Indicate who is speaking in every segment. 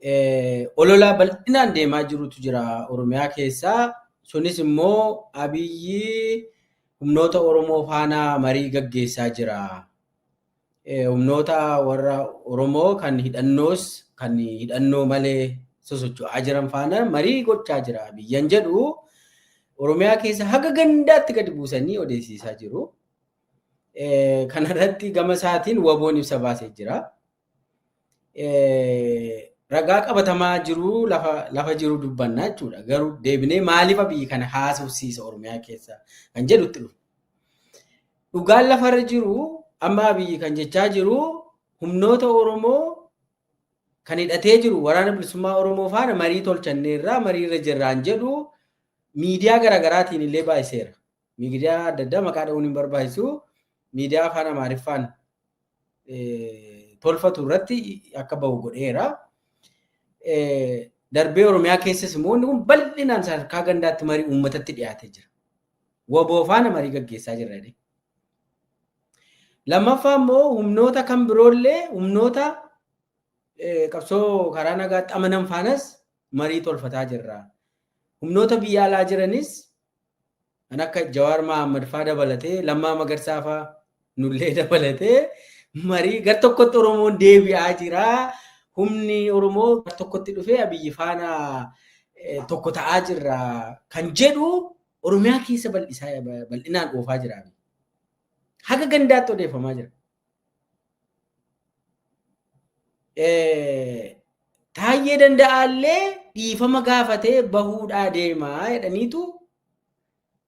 Speaker 1: Olola bal'inaan deemaa jirutu jira Oromiyaa keessaa. Sunis immoo Abiyyi humnoota Oromoo faana marii gaggeessaa jira. Humnoota warra Oromoo kan hidhannoos kan hidhannoo malee sosocho'aa jiran faana marii gochaa jira. Biyyan jedhu Oromiyaa keessa haga gandaatti gadi buusanii odeessisaa jiru. Kanarratti gama isaatiin WBOn ibsa baasee jira. Ragaa qabatamaa jiru lafa jiru dubbanna jechuudha. Garuu deebinee maaliif Abiyyi kana haasofsiisa Oromiyaa keessa kan jedhutti dhufu. Dhugaan lafarra jiru amma Abiyyi kan jechaa jiru humnoota Oromoo kan hidhatee jiru waraana bilisummaa Oromoo faana marii tolchanneerraa mariirra jirraan jedhu miidiyaa garaagaraatiin illee baay'iseera. Miidiyaa adda addaa maqaa dha'uun hin barbaachisu. Miidiyaa afaan Amaariffaan tolfatu irratti akka bahu godheera. Darbee Oromiyaa keessas immoo inni kun bal'inaan sadarkaa gandaatti marii uummatatti dhiyaatee jira. WBO faana marii gaggeessaa jirra jedhee. Lammaffaa immoo humnoota kan biroollee humnoota qabsoo karaa nagaatti amanan faanas marii tolfataa jirra. Humnoota biyya alaa jiranis kan akka Jawaar Mahammad faa dabalatee Lammaa Magarsaa faa nullee dabalatee marii gar tokkotti Oromoon deebi'aa jira. Humni Oromoo gar tokkotti dhufee Abiyyi faana tokko ta'aa jirra kan jedhu Oromiyaa keessa bal'inaan oofaa jira. Haga gandaatti odeeffamaa jira. Taayyee Danda'aallee dhiifama gaafatee bahuudhaa deemaa jedhaniitu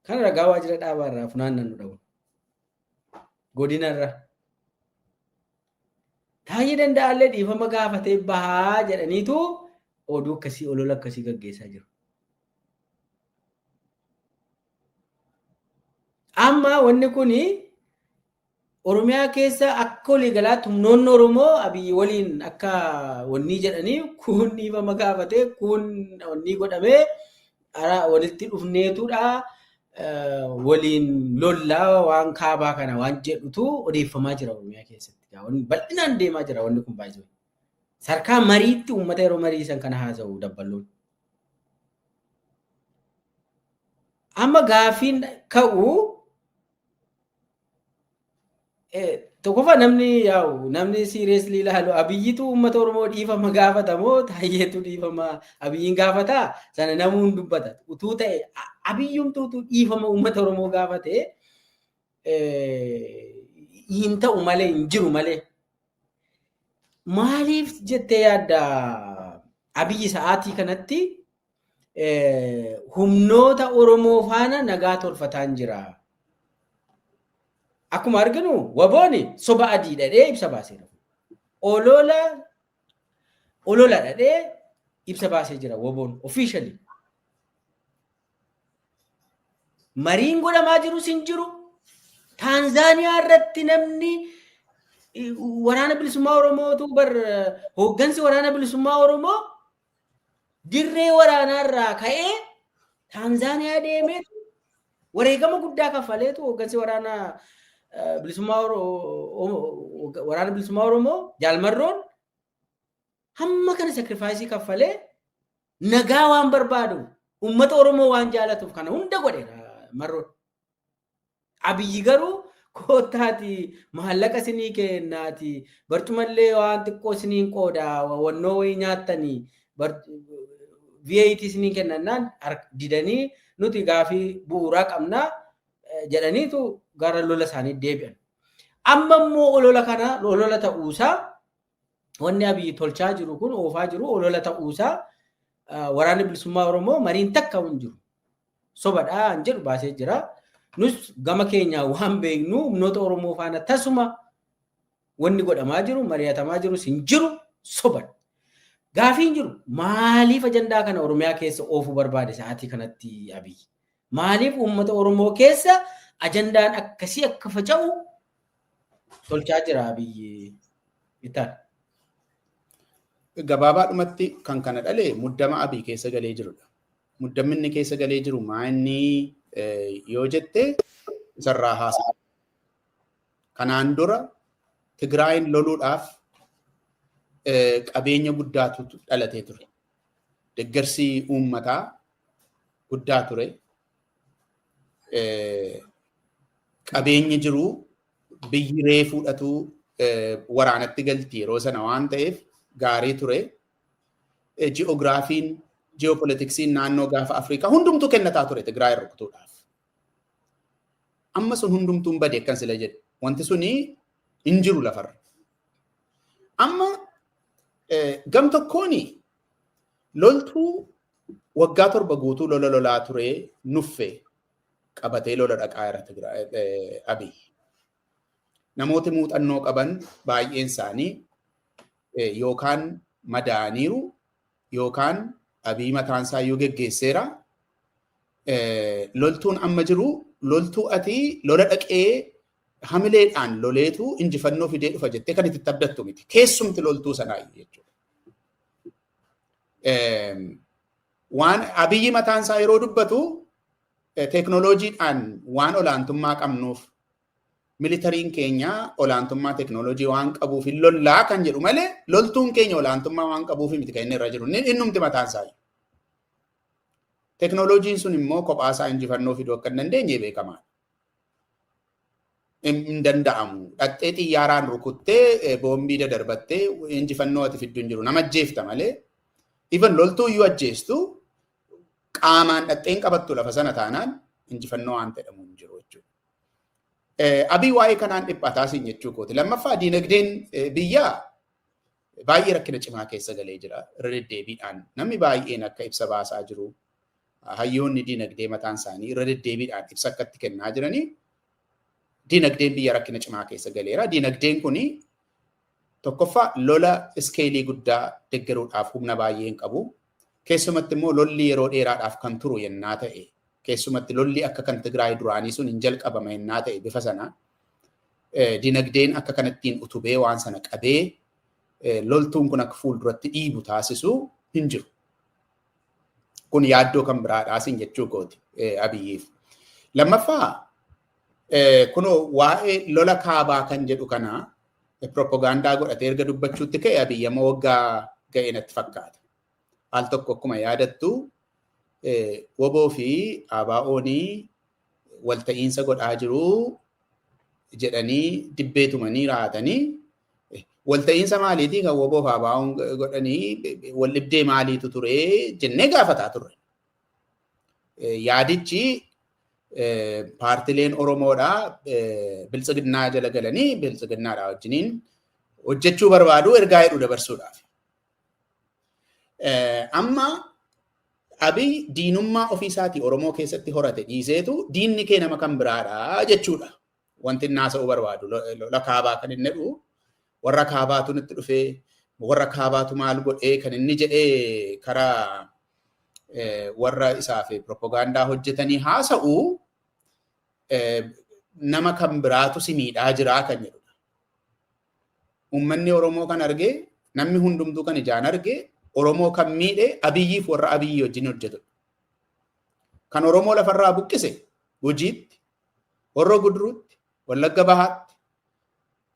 Speaker 1: kan ragaa waajjira dhaabaa irraa funaannannu dhabu. Godina irra. Taayyee Danda'aallee dhiifama gaafatee bahaa jedhaniitu oduu akkasii olola akkasii gaggeessaa jiru. Amma wanni kuni Oromiyaa keessa akka waliigalaatti humnoonni Oromoo Abiyyi waliin akka wannii jedhanii kuun dhiifama gaafatee kuun wannii godhamee walitti dhufneetudha waliin lollaa waan kaabaa kana waan jedhutu odeeffamaa jira Oromiyaa keessatti. Bal'inaan deemaa jira wanni kun baay'ee. Sarkaa mariitti uummata yeroo mariisan kana haasa'u dabballoon. Amma gaafiin ka'u tokkoffaa namni yaa'u namni seriously ilaalu Abiyyitu uummata Oromoo dhiifama gaafata moo Taayyeetu dhiifama Abiyyiin gaafata sana namuun dubbata utuu ta'e Abiyyumtu utuu dhiifama uummata Oromoo gaafate hin ta'u malee hin jiru malee. Maaliif jettee yaadda Abiyyi sa'aatii kanatti humnoota Oromoo faana nagaa tolfataan jira. Akkuma arginu WBOn soba adii dhadhee ibsa baaseera. Olola olola dhadhee ibsa baasee jira WBOn officially. Mariin godhamaa jirus hin jiru. Taanzaaniyaa irratti namni waraana bilisummaa Oromootu bar hooggansi waraana bilisummaa Oromoo dirree waraanaa irraa ka'ee Taanzaaniyaa deemee wareegama guddaa kaffaleetu hooggansi waraana bilisummaa waraana bilisummaa Oromoo Jaalmarroon hamma kana sacrifice kaffalee nagaa waan barbaadu uummata Oromoo waan jaalatuuf kana hunda godheera Marroon. Abiyyi garuu koottaati maallaqa isinii kennaati barcumallee waan xiqqoo isiniin qooda wannoo wayii nyaattanii VAT isinii kennannaan didanii nuti gaafii bu'uuraa qabnaa jedhaniitu gara lola isaanii deebi'an. Amma immoo olola kana olola ta'uusaa wanni Abiyyi tolchaa jiru kun oofaa jiru olola ta'uusaa waraanni bilisummaa Oromoo mariin takka hin jiru. Sobadha an jedhu baasee jira. Nus gama keenyaa waan beeknu humnoota Oromoo faana tasuma wanni godhamaa jiru mari'atamaa jirus hin jiru sobadha. Gaafiin jiru maaliif ajandaa kana Oromiyaa keessa oofuu barbaade sa'aatii kanatti Abiyyi? Maaliif uummata Oromoo keessa ajandaan akkasii akka faca'u tolchaa jira Abiyyi Ittaan?
Speaker 2: Gabaabaadhumatti kan kana dhale muddama Abiy keessa galee jirudha. Muddamni inni keessa galee jiru maa inni yoo jette isarraa haasa'a. Kanaan dura Tigraayin loluudhaaf qabeenya guddaatu dhalatee ture. Deeggarsi uummataa guddaa ture. Qabeenyi jiru biyyi reefuudhatu waraanatti galti yeroo sana waan ta'eef gaarii ture. Ji'oogiraafiin, ji'oopolitiksiin naannoo gaafa Afrikaa hundumtuu kennataa ture Tigraay rukutuudhaaf. Amma sun hundumtuun bade akkan sila jedhe. Wanti suni hin jiru lafarra. Amma gam tokkooni loltuu waggaa 7 guutuu lola lolaa ture nuffe qabatee lola dhaqaa jira Abiy. Namooti muuxannoo qaban baay'een isaanii yookaan madaa'aniiru yookaan Abiy mataan isaa iyyuu geggeesseera. Loltuun amma jiru loltuu ati lola dhaqee hamileedhaan loleetu injifannoo fidee dhufa jettee kan itti abdattu miti. Keessumti loltuu sanaa jechuudha. Waan Abiyyi mataan isaa yeroo dubbatu teeknooloojiidhaan waan olaantummaa qabnuuf, militariin keenya olaantummaa teeknooloojii waan qabuuf hin lollaa kan jedhu malee loltuun keenya olaantummaa waan qabuuf miti kan inni irra jiru. Innumti mataan isaa. Teeknooloojiin sun immoo kophaa isaa injifannoo fiduu akka hin dandeenye beekamaadha. Hin danda'amu. Dhattee xiyyaaraan rukuttee boombii dadarbattee injifannoo ati fiddu hin jiru. Nama ajjeefta malee. Even loltuu iyyuu ajjeestu qaamaan dhaxxeen qabattu lafa sana taanaan injifannoo waan jedhamu hin jiru jechuudha. Abiy waa'ee kanaan dhiphataa siin jechuu kooti. Lammaffaa, diinagdeen biyyaa baay'ee rakkina cimaa keessa galee jira. Irra deddeebiidhaan namni baay'een akka ibsa baasaa jiru. Hayyoonni diinagdee mataan isaanii irra deddeebiidhaan ibsa akkatti kennaa jiranii diinagdeen biyya rakkina cimaa keessa galeera. Diinagdeen kuni tokkoffaa lola scale guddaa deeggaruudhaaf humna baay'ee hin qabu. Keessumatti immoo lolli yeroo dheeraadhaaf kan turu yennaa ta'e, keessumatti lolli akka kan Tigraay duraanii sun hin jalqabama yennaa ta'e, bifa sana dinagdeen akka kanattiin utubee waan sana qabee loltuun kun akka fuulduratti dhiibu taasisu hin jiru. Kun yaaddoo kan biraadhaa siin jechuu kooti Abiyyiif. Lammaffaa, kunoo waa'ee lola kaabaa kan jedhu kana propagaandaa godhatee erga dubbachuutti ka'e Abiyyi amma waggaa ga'e natti fakkaata. Al tokko akkuma yaadattu WBO fi ABO'nii walta'iinsa godhaa jiru jedhanii dibbee tumanii raatanii, walta'iinsa maaliitii kan WBO fi ABO'n godhanii, waldhibdee maaliitu ture jennee gaafataa turre. Yaadichi paartileen Oromoodhaa biltsiginnaa jala galanii biltsiginnaadhaa wajjiniin hojjechuu barbaadu ergaa jedhu dabarsuudhaaf. Amma Abiy diinummaa ofiisaatii Oromoo keessatti horate dhiiseetu diinni kee nama kan biraadha jechuudha. Wanti inni haasa'uu barbaadu lola kaabaa kan inni jedhu warra kaabaatu nutti dhufee, warra kaabaatu maal godhee kan inni jedhee karaa warra isaaf propagaandaa hojjetanii haasa'u nama kan biraatu si miidhaa jiraa kan jedhudha. Uummanni Oromoo kan argee, namni hundumtuu kan ijaan argee, Oromoo kan miidhe Abiyyiif warra Abiyyii wajjin hojjetudha. Kan Oromoo lafarraa buqqise Gujiitti, Horroo Guduruutti, Wallagga Bahaatti,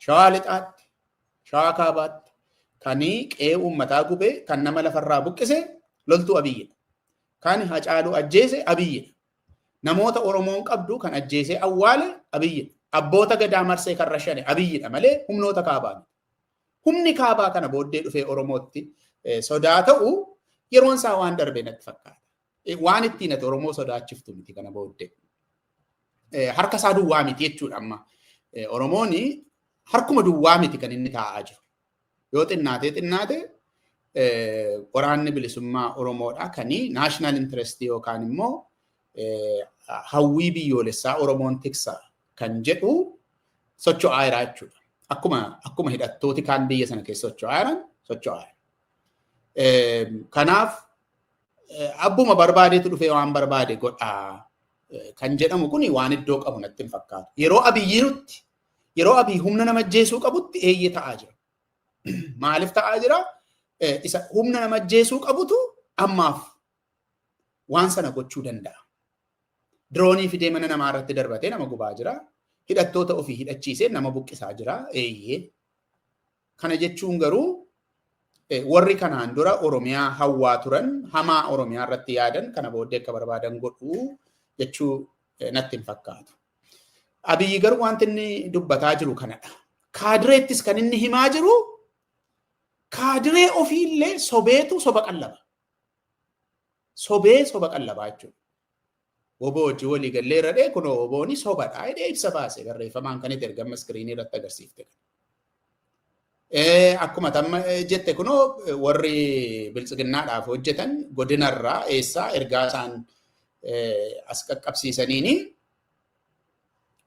Speaker 2: Shawaa Lixaatti, Shawaa Kaabaatti kan qe'ee uummataa gubee, kan nama lafarraa buqqise loltuu Abiyyidha. Kan Hacaaluu ajjeese Abiyyidha. Namoota Oromoon qabdu kan ajjeesee awwaale Abiyyidha. Abboota gadaa marsee kan rashane Abiyyidha malee humnoota kaabaa miti. Humni kaabaa kana booddee dhufee Oromootti sodaa ta'u yeroon isaa waan darbe natti fakkaata. Waan ittiin ati Oromoo sodaachiftu miti kana booddee. Harka isaa duwwaa miti jechuudha amma. Oromoon harkuma duwwaa miti kan inni taa'aa jiru. Yoo xinnaatee xinnaate waraanni bilisummaa Oromoodha kan national interest yookaan immoo hawwii biyyoolessaa Oromoon tiksa kan jedhu socho'aa jira jechuudha. Akkuma hidhattooti kaan biyya sana keessa socho'aa jiran socho'aa jira. Kanaaf abbuma barbaadeetu dhufee waan barbaade godhaa kan jedhamu kun waan iddoo qabu natti hin fakkaatu. Yeroo Abiyyiirutti, yeroo Abiy humna nama ajjeesuu qabutti eeyyee ta'aa jira. Maaliif ta'aa jira? Isa humna nama ajjeesuu qabutu ammaaf waan sana gochuu danda'a. Diroonii fidee mana namaa irratti darbatee nama gubaa jira. Hidhattoota ofii hidhachiisee nama buqqisaa jira. Eeyyee. Kana jechuun garuu Warri kanaan dura Oromiyaa hawwaa turan, hamaa Oromiyaa irratti yaadan, kana booddee akka barbaadan godhuu jechuu natti hin fakkaatu. Abiyyi garuu wanti inni dubbataa jiru kanadha. Kaadireettis kan inni himaa jiru, kaadiree ofiillee sobeetu soba qallaba. Sobee soba qallabaa jechuudha. WBO hojii walii gallee irra dhee, kunoo WBOni sobadha jedhee ibsa baase, barreeffamaan kan itti ergama screenii irratti agarsiifte. Akkuma tamma jette, kunoo warri biltsiginnaadhaaf hojjetan godinarraa eessaa ergaa isaan as qaqqabsiisaniini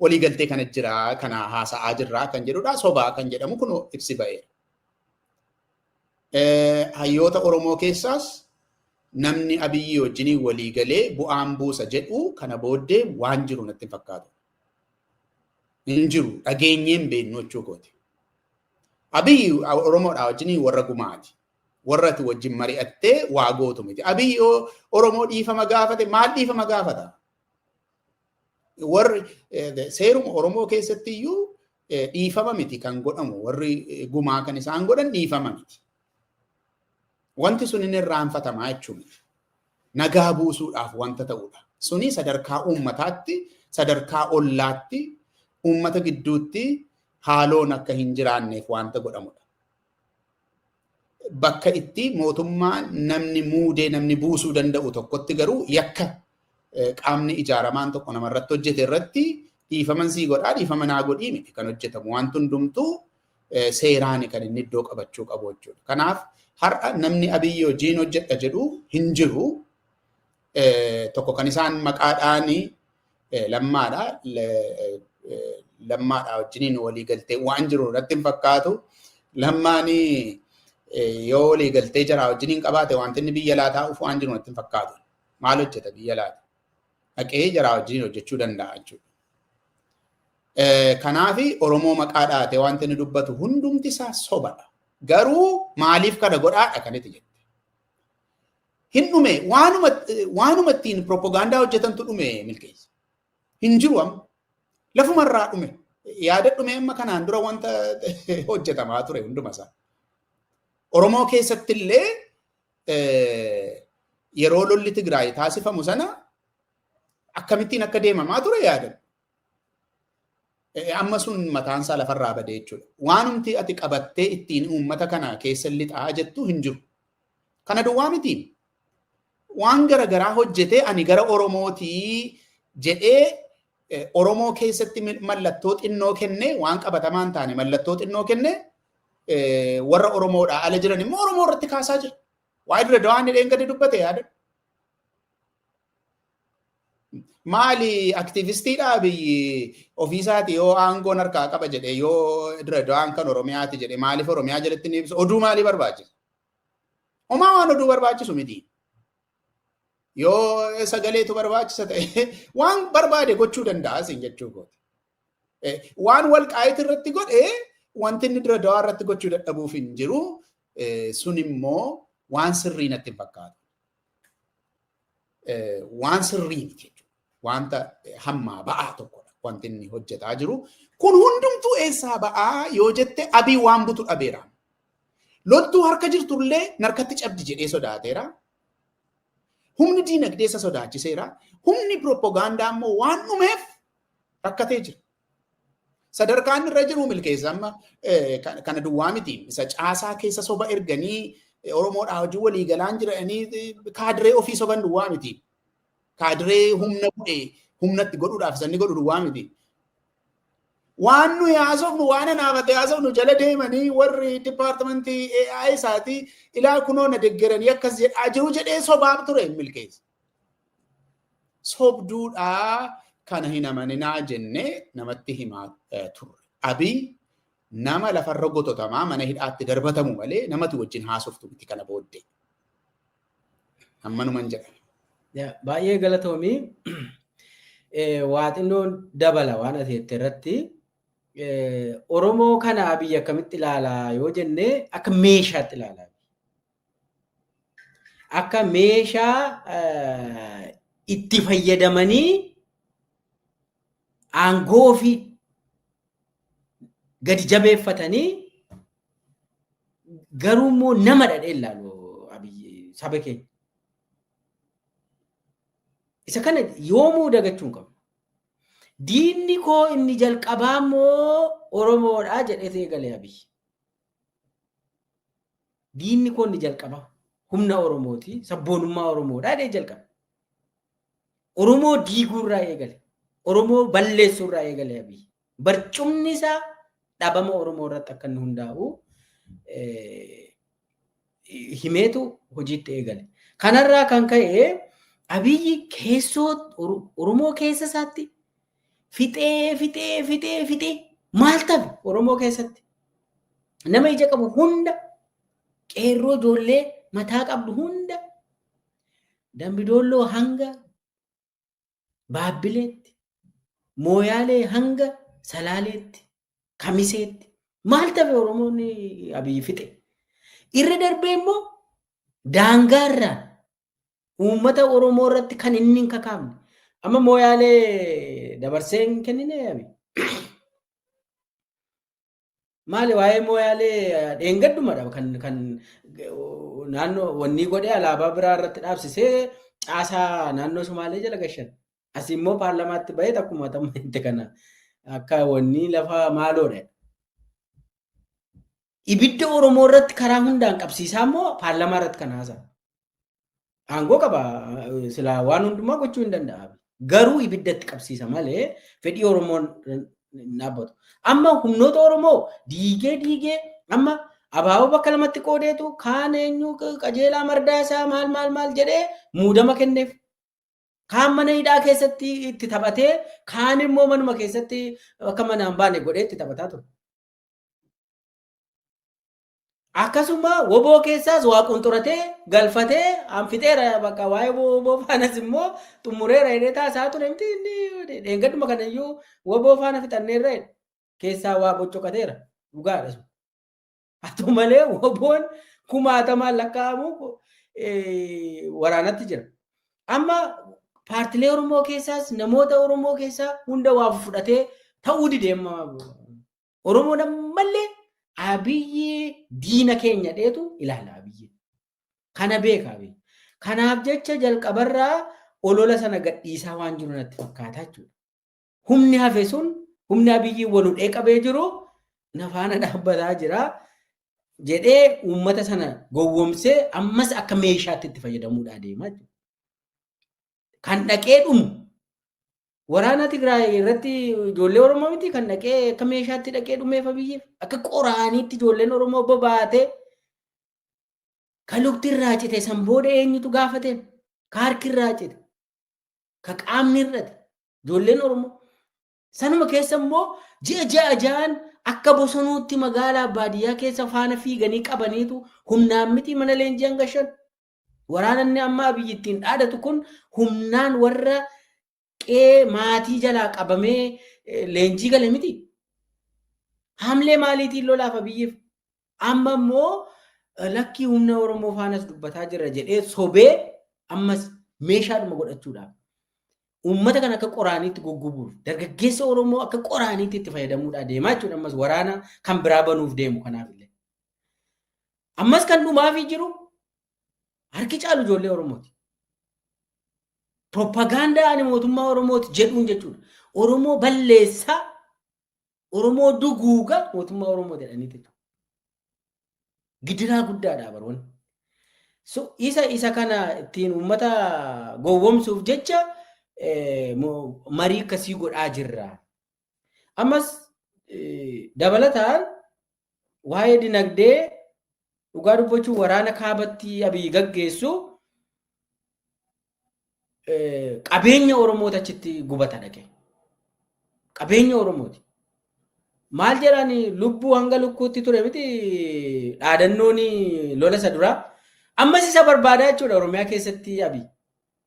Speaker 2: waliigaltee kana jira, kana haasa'aa jirraa kan jedhudha. Sobaa kan jedhamu kun ibsi ba'eera. Hayyoota Oromoo keessaas namni Abiyyi wajjiniin waliigalee bu'aan buusa jedhu kana booddee waan jiru natti hin fakkaatu. Hin jiru, dhageenyee hin beeknu jechuu kooti. Abiyyi Oromoodhaa wajjiniin warra gumaati. Warra ati wajjin mari'attee waa gootu miti. Abiyyi yoo Oromoo dhiifama gaafate, maal dhiifama gaafata? Warri seeruma Oromoo keessatti iyyuu dhiifama miti kan godhamu, warri gumaa kan isaan godhan dhiifama miti. Wanti sun inni irraanfatamaa jechuu miti. Nagaa buusuudhaaf wanta ta'udha. Suni sadarkaa uummataatti, sadarkaa ollaatti, uummata gidduutti haaloon akka hin jiraanneef wanta godhamudha. Bakka itti mootummaan namni muudee namni buusuu danda'u tokkotti garuu yakka qaamni ijaaramaan tokko namarratti hojjete irratti dhiifaman sii godhaa, dhiifama naa godhii miti kan hojjetamu. Wanti hundumtuu seeraani kan inni iddoo qabachuu qabu jechuudha. Kanaaf har'a namni Abiyyi hojiin hojjedha jedhu hin jiru. Tokko kan isaan maqaadhaan Lammaadha. Lammaadha wajjiniin walii galtee waan jiru irratti hin fakkaatu. Lammaani yoo walii galtee jaraa wajjiniin qabaate, wanti inni biyya laataa dhufu waan jiru natti hin fakkaatu. Maal hojjeta biyya laata? Dhaqee jaraa wajjiniin hojjechuu danda'a jechuudha. Kanaaf Oromoo maqaa dhaate wanti inni dubbatu hundumti isaa sobadha. Garuu maaliif kana godhaadha kan itti jette? Hin dhume, waanuma ittiin propagaandaa hojjetantu dhume, milkeessa. Hin jiru amma. Lafumarraa dhume. Yaada dhume amma kanaan dura wanta hojjetamaa ture hunduma isaa. Oromoo keessatti illee yeroo lolli Tigraay taasifamu sana akkamittiin akka deemamaa ture yaadadhu. Amma sun mataan isaa lafarraa badee jechuudha. Waanumti ati qabattee ittiin uummata kana keessa lixaa jettu hin jiru. Kana duwwaa miti. Waan garaagaraa hojjetee ani gara Oromootii jedhee Oromoo keessatti mallattoo xinnoo kennee, waan qabatamaa hin taane mallattoo xinnoo kennee, warra Oromoodhaa ala jiran immoo Oromoo irratti kaasaa jira. Waa'ee dura dawaan inni gadi dubbate yaadadhu. Maali, aktiivistiidha biyyi ofiisaati yoo aangoon harkaa qaba jedhe, yoo dura dawaan kan Oromiyaati jedhe, maaliif Oromiyaa jalatti ni ibsu? Oduu maalii barbaachisa? Homaa waan oduu barbaachisu miti. Yoo sagaleetu barbaachisa ta'e, waan barbaade gochuu danda'a siin jechuu kooti. Waan Walqaayit irratti godhe wanti inni dura dawaa irratti gochuu dadhabuuf hin jiru. Sun immoo waan sirrii natti hin fakkaatu. Waan sirrii miti jechuudha. Wanta hammaa ba'aa tokkodha wanti inni hojjetaa jiru. Kun hundumtuu eessaa ba'aa yoo jette, Abii waan butu dhabeera. Loltuu harka jirtullee narkatti cabdi jedhee sodaateera. Humni diinagdee isa sodaachiseera. Humni pirooppogaandaa immoo waan dhumeef rakkatee jira. Sadarkaan irra jiru milkeessa amma kana duwwaa miti. Isa caasaa keessa soba erganii Oromoodhaa hojii walii galaan jiranii kaadiree ofii soban duwwaa miti. Kaadiree humna bu'e humnatti godhuudhaaf sanni godhu duwwaa miti. Waan nuyi haasofnu, waan anaafate haasofnu jala deemanii warri departmentii AI isaatii ilaa kunoo na deggeranii akkas jedhaa jiru jedhee sobaaf ture milkeessa. Sobduudhaa kana hin amaninaa jennee namatti himaa turre. Abiy nama lafarra gototamaa mana hidhaatti darbatamu malee namati wajjin haasoftu miti kana booddee. Ammanuman jedha.
Speaker 1: Baay'ee galatoomii. Waa xinnoon dabala waan ati jette irratti. Oromoo kana Abiy akkamitti ilaalaa yoo jenne, akka meeshaatti ilaalaa. Akka meeshaa itti fayyadamanii aangoo ofii gadi jabeeffatanii Garuu immoo nama dhadhee ilaalu Abiyyi saba keenya. Isa kana yoomuu dagachuu hin qabnu. Diinni koo inni jalqabaa immoo Oromoodha jedhee eegale Abiyyi. Diinni koo inni jalqabaa humna Oromooti, sabboonummaa Oromoodha jedhee jalqabe. Oromoo diiguurraa eegale. Oromoo balleessuurraa eegale Abiyyi. Barcumni isaa dhabama Oromoo irratti akka inni hundaa'u himeetu hojiitti eegale. Kanarraa kan ka'e Abiyyi keessoo Oromoo keessa isaatti fixee fixee fixee fixee maal tabe Oromoo keessatti? Nama ija qabu hunda, qeerroo ijoollee mataa qabdu hunda, Dambidoolloo hanga Baabbileetti, Mooyaalee hanga Salaaleetti, Kamiseetti maal tabe Oromoon Abiyyi fixe. Irra darbee immoo daangaarraan uummata Oromoo irratti kan inni hin kakaafne. Amma Mooyaalee dabarsee hin kennine Abiy. Maali waa'ee Mooyaalee dheengaddumadha kan naannoo wanni godhee alaabaa biraa irratti dhaabsisee caasaa naannoo Sumaalee jala gashan. Asii immoo paarlamaatti bahee akkuma tamma kana akka wanni lafa maaloodha. Ibidda Oromoo irratti karaa hundaan qabsiisaa immoo paarlamaa irratti kan haasa'a. Aangoo qaba, silaa waan hundumaa gochuu hin danda'a. Garuu ibiddatti qabsiisa malee fedhii Oromoon hin dhaabbatu. Amma humnoota Oromoo diigee diigee amma abaaboo bakka lamatti qoodeetu kaan eenyu Qajeelaa Mardaasaa maal maal maal jedhee muudama kenneef. Kaan mana hidhaa keessatti itti taphatee, kaan immoo manuma keessatti akka manaan baane godhee itti taphataa ture. Akkasuma woboo keessaas waa qunxuratee galfatee anfixeera, bakka waa'ee woboo faanas immoo xumureera jedhee taasaa ture miti. Inni dheengadduma kanayyuu woboo faana fixanneerra jedhe, keessaa waa boccoqateera, dhugaadha sun. Haa ta'u malee woboon kumaatamaan lakkaa'amu waraanatti jira. Amma paartilee Oromoo keessaas namoota Oromoo keessaa hunda waa fudhatee ta'uu dide. Amma Oromoon ammallee Abiyyi diina keenya dheetu ilaala Abiyyi. Kana beeka Abiyyi. Kanaaf jecha jalqabarraa olola sana gadhiisaa waan jiru natti fakkaata jechuudha. Humni hafe sun, humni Abiyyi wal hudhee qabee jiru na faana dhaabbataa jira jedhee uummata sana gowwoomsee ammas akka meeshaatti itti fayyadamuudhaa deemaa jechuudha. Kan dhaqee dhumu waraana Tigraay irratti ijoollee Oromoo miti kan dhaqee akka meeshaatti dhaqee dhumeef Abiyyiif? Akka qoraaniitti ijoolleen Oromoo bobaatee kan lukti irraa cite san booda eenyutu gaafateen? Ka harki irraa cite, ka qaamni irrate ijoolleen Oromoo sanuma keessa immoo ji'a ja'a ja'an akka bosonuutti magaalaa baadiyyaa keessa faana fiiganii qabaniitu humnaan miti mana leenjii hanga shan. Waraana inni amma Abiyyi ittiin dhaadatu kun humnaan warra qe'ee maatii jalaa qabamee leenjii gale miti. Haamlee maaliitiin lolaaf Abiyyiif? Amma immoo lakkii humna Oromoo faanas dubbataa jira jedhee sobee ammas meeshaadhuma godhachuudhaaf. Uummata kana akka qoraaniitti guggubuuf, dargaggeessa Oromoo akka qoraaniitti itti fayyadamuudhaa deemaa jechuudha, ammas waraana kan biraa banuuf deemu kanaaf illee. Ammas kan dhumaafii jiru harki caalu ijoollee Oromooti. Propagaandaa ani mootummaa Oromooti jedhuun jechuudha. Oromoo balleessaa, Oromoo duguuga mootummaa Oromoo jedhanii jechuudha. Gidiraa guddaadha baroonni. So, isa kana ittiin uummata gowwomsuuf jecha marii akkasii godhaa jirra. Ammas dabalataan waa'ee dinagdee dhugaa dubbachuu, waraana kaabatti Abiyyi gaggeessu qabeenya Oromoota achitti gubata dhaqe. Qabeenya Oromooti. Maal jedhani, lubbuu hanga lukkuutti ture miti dhaadannoon lola isa duraa. Ammas isa barbaadaa jechuudha Oromiyaa keessatti Abiy.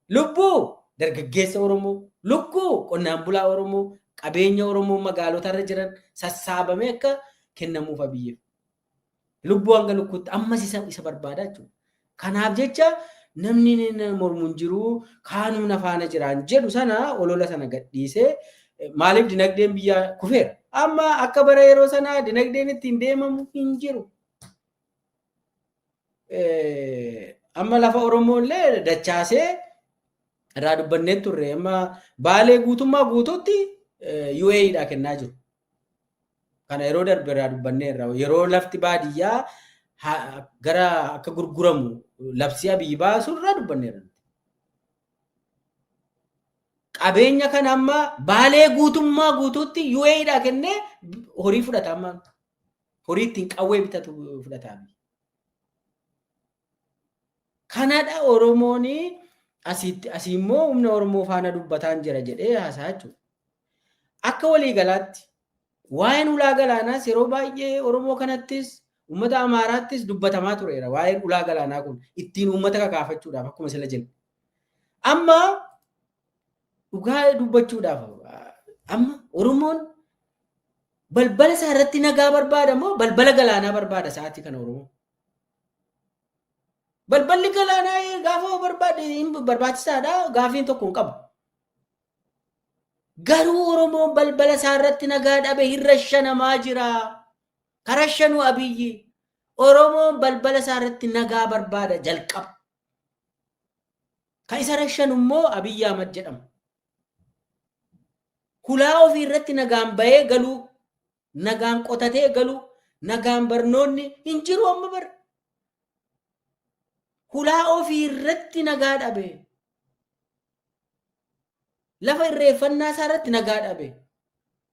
Speaker 1: Lubbuu dargaggeessa Oromoo, lukkuu qonnaan bulaa Oromoo, qabeenya Oromoo magaalota irra jiran sassaabamee akka kennamuuf Abiyyiif. Lubbuu hanga lukkuutti ammas isa barbaadaa jechuudha. Kanaaf jecha namni mormu hin jiru, kaanuu na faana jiraan jedhu sana olola sana gadhiisee, maaliif dinagdeen biyyaa kufeera. Amma akka bara yeroo sanaa dinagdeen ittiin deemamu hin jiru. Amma lafa Oromoo illee dachaasee irraa dubbannee turre. Amma Baalee guutummaa guutuutti UAE dha kennaa jiru. Kana yeroo darbe irraa dubbanneerra. Yeroo lafti baadiyyaa gara akka gurguramu labsii Abiyyi baasu irraa dubbanneerra. Qabeenya kana amma Baalee guutummaa guutuutti UAE dha kennee horii fudhata amma. Horii ittiin qawwee bitatu fudhata. Kanadha Oromoon asitti asii immoo humna Oromoo faana dubbataan jira jedhee haasaa jechuudha. Akka waliigalaatti waa'een ulaa galaanaas yeroo baay'ee Oromoo kanattis uummata Amaaraattis dubbatamaa tureera. Waa'een ulaa galaanaa kun ittiin uummata kakaafachuudhaaf akkuma sila jennu. Amma dhugaa dubbachuudhaaf, amma Oromoon balbala isaa irratti nagaa barbaada moo balbala galaanaa barbaada sa'aatii kana Oromoo? Balballi galaanaa gaafa barbaade barbaachisaadha, gaafiin tokko hin qabu. Garuu Oromoon balbala isaa irratti nagaa dhabe, hin rashanamaa jira. Karashanuu Abiyyi. Oromoon balbala isaa irratti nagaa barbaada jalqaba. Kan isa rashanu immoo Abiyyi Ahmad jedhama. Hulaa ofii irratti nagaan bahee galuu, nagaan qotatee galuu, nagaan barnoonni hin jiru amma bara. Hulaa ofii irratti nagaa dhabe. Lafa irreeffannaa isaa irratti nagaa dhabe.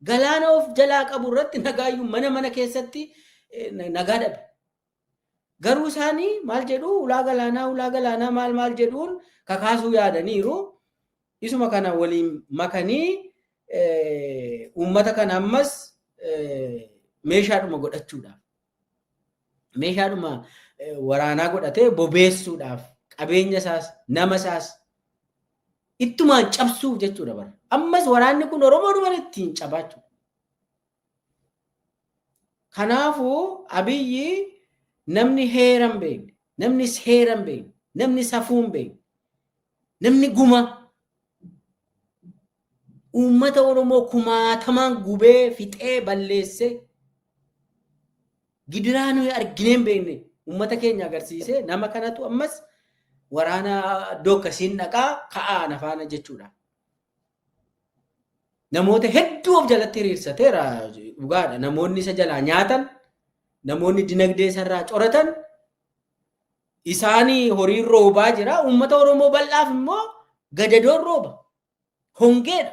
Speaker 1: Galaana of jalaa qabu irratti nagaayyuu mana keessatti nagaa dhabe. Garuu isaanii maal jedhu? Ulaa galaanaa, ulaa galaanaa maal maal jedhuun kakaasuu yaadaniiru. Isuma kana waliin makanii uummata kana ammas meeshaadhuma godhachuudhaaf, meeshaadhuma waraanaa godhatee bobeessuudhaaf, qabeenya isaas nama isaas ittumaan cabsuuf jechuudha bara. Ammas waraanni kun Oromoodhuma ittiin cabaa jechuudha. Kanaafuu Abiyyi namni heera hin beekne, namni seera hin beekne, namni safuu hin beekne, namni guma uummata Oromoo kumaatamaan gubee fixee balleessee, gidiraa nuyi arginee hin beekne uummata keenya agarsiisee, nama kanatu ammas waraana iddoo akkasiin dhaqaa ka'aa na faana jechuudha. Namoota hedduu of jalatti hiriirsateera, dhugaadha. Namoonni isa jalaa nyaatan, namoonni dinagdee isarraa coratan, isaanii horiin roobaa jira. Uummata Oromoo bal'aaf immoo gadadoon rooba. Hongeedha.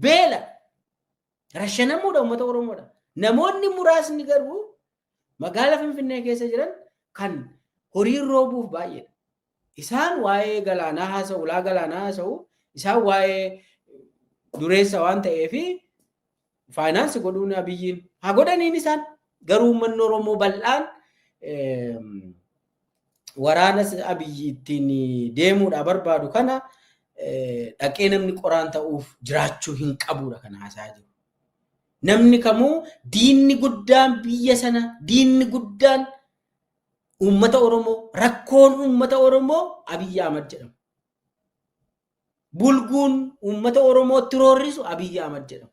Speaker 1: Beela. Rashanamuudha uummata Oromoodha. Namoonni muraasni garuu magaala Finfinnee keessa jiran kan horiin roobuuf baay'eedha. Isaan waa'ee galaanaa haasa'u, ulaa galaanaa haasa'u, isaan waa'ee dureessa waan ta'eefi finance godhuun Abiyyiin haa godhaniin isaan. Garuu uummanni Oromoo bal'aan waraana Abiyyi ittiin deemuudha barbaadu kana dhaqee namni qoraan ta'uuf jiraachuu hin qabudha kan haasaa jiru. Namni kamuu diinni guddaan biyya sana, diinni guddaan uummata Oromoo, rakkoon uummata Oromoo Abiyyi Ahmad jedhama. Bulguun uummata Oromootti roorrisu Abiyyi Ahmad jedhama.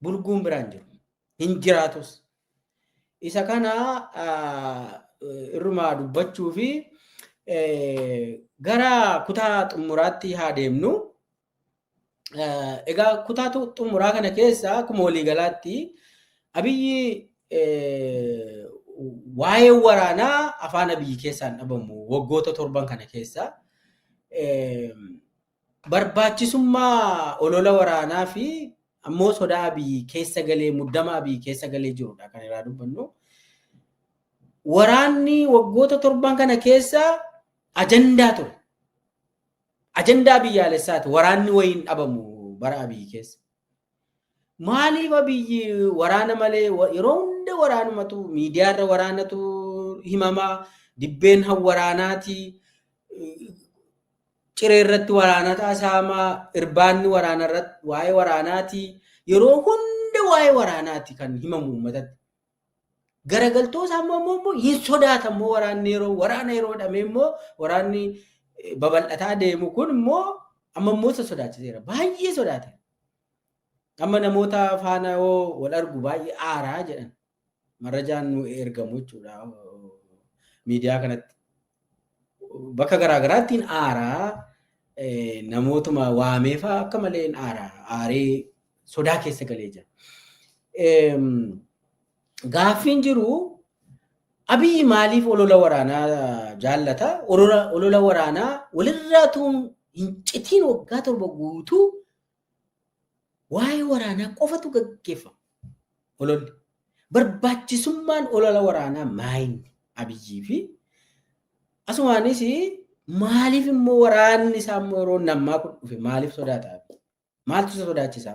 Speaker 1: Bulguun biraan jiru. Hin jiraatus. Isa kana irrumaa dubbachuu fi gara kutaa xumuraatti haa deemnu. Egaa kutaa xumuraa kana keessa akkuma waliigalaatti Abiyyi waa'ee waraanaa afaan Abiyyi keessaan dhabamu waggoota 7 kana keessa. Barbaachisummaa olola waraanaa fi ammoo sodaa Abiyyi keessa galee, muddama Abiyyi keessa galee jirudha kan irraa dubbannu. Waraanni waggoota 7 kana keessa ajandaa ture. Ajandaa biyyaalessaati. Waraanni wayiin dhabamu bara Abiyyi keessa. Maaliif Abiyyi waraana malee yeroo hunda waraanumatu miidiyaarra waraanatu himamaa, dibbeen waraanaati, ciree irratti waraanatu haasa'amaa, irbaanni waraana irratti waa'ee waraanaati, yeroo hunda waa'ee waraanaati kan himamu uummatatti. Garagaltoo isaa immoo hin sodaata immoo waraanni yeroo waraana yeroo dhamee immoo waraanni babal'ataa deemu kun immoo amma immoo isa sodaachiseera. Baay'ee sodaate. Amma namoota faana yoo wal argu baay'ee aaraa jedhan. Marajaan nu ergamu jechuudha miidiyaa kanatti. Bakka garaagaraattiin aaraa, namootuma waamee fa'aa akka malee aaraa, aaree sodaa keessa galee jira. Gaaffiin jiru, Abiyyi maaliif olola waraanaa jaallata? Olola waraanaa walirraa tuun hin citiin waggaa 7 guutuu waa'ee waraanaa qofatu gaggeeffama. Ololli. Barbaachisummaan olola waraanaa maayinni Abiyyii fi asumaanis maaliif immoo waraanni isaa immoo yeroo nammaa kun dhufe maaliif sodaata? Maaltu isa sodaachisa?